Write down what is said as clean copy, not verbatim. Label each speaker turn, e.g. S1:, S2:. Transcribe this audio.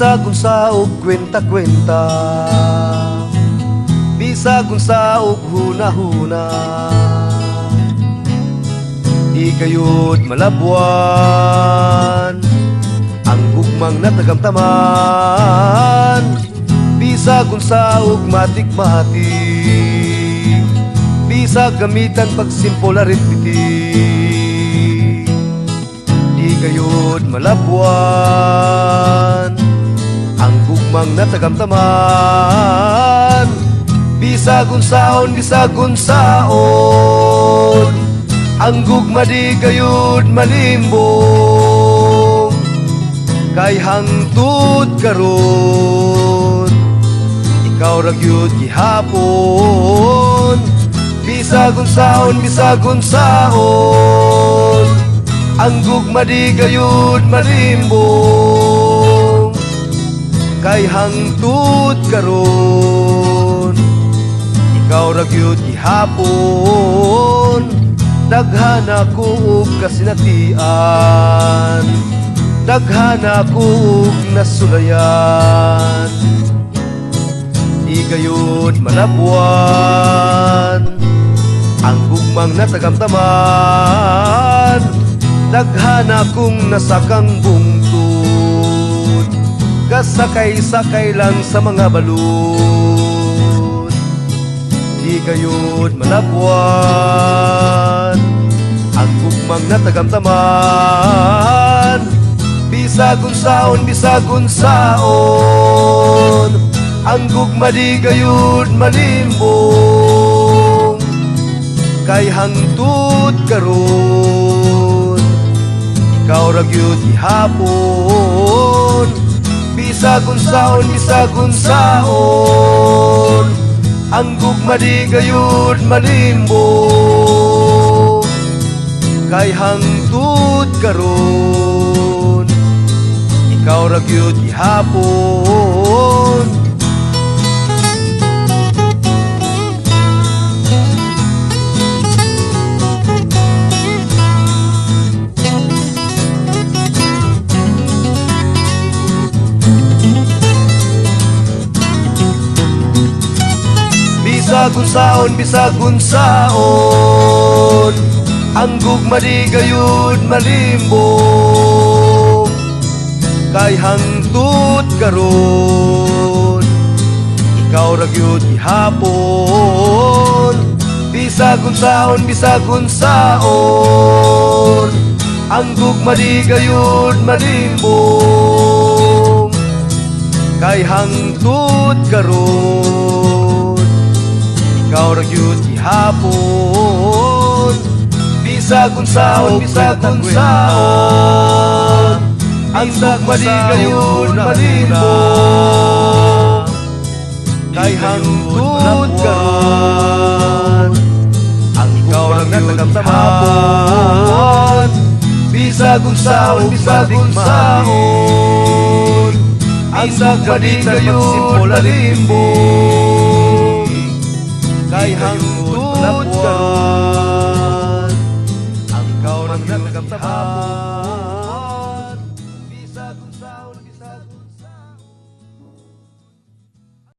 S1: Bisag unsa og kwenta-kwenta, bisag unsa og huna-huna, di gayud malabwan ang gugmang natagamtaman. Bisag unsa og matik-matik, bisag gamitan pag simple arithmetic, di gayud malabwan ang gugmang natagamtaman. Bisag unsaon, bisag unsaon, ang gugma di gayud malimbong. Kay hangtod karon, ikaw ra gyud gihapon. Bisag unsaon, bisag unsaon, ang gugma di gayud malimbong. Kay hangtod karon, ikaw ra gyud gihapon. Daghan ako og kasinatian, daghan ako og nasulayan, di gayud malabwan ang gugmang natagamtaman. Daghan akong nasakang bungtod, kasakay-sakay lang sa mga balud, di gayud malabwan ang gugmang natagamtaman. Bisag unsaon, bisag unsaon, ang gugma di gayud malimbong. Kay hangtod karon, ikaw ra gyud gihapon. Bisag unsaon, bisag unsaon, ang gugma di gayud malimbong. Kay hangtod karon, ikaw ra gyud gihapon. Bisag unsaon, bisag unsaon, ang gugma di gayud malimbong. Kay hangtod karon, ikaw ra gyud gihapon. Bisag unsaon, bisag unsaon, ang gugma di gayud malimbong. Kay hangtod karon, ikaw ra gyud gihapon. Bisag unsaon, bisag unsaon, ang gugma di gayud malimbong. Kay hangtod karon, ang ikaw ra gyud gihapon. Bisag unsaon, bisag unsaon, ang gugma di gayud malimbong. Kay hangtod karon,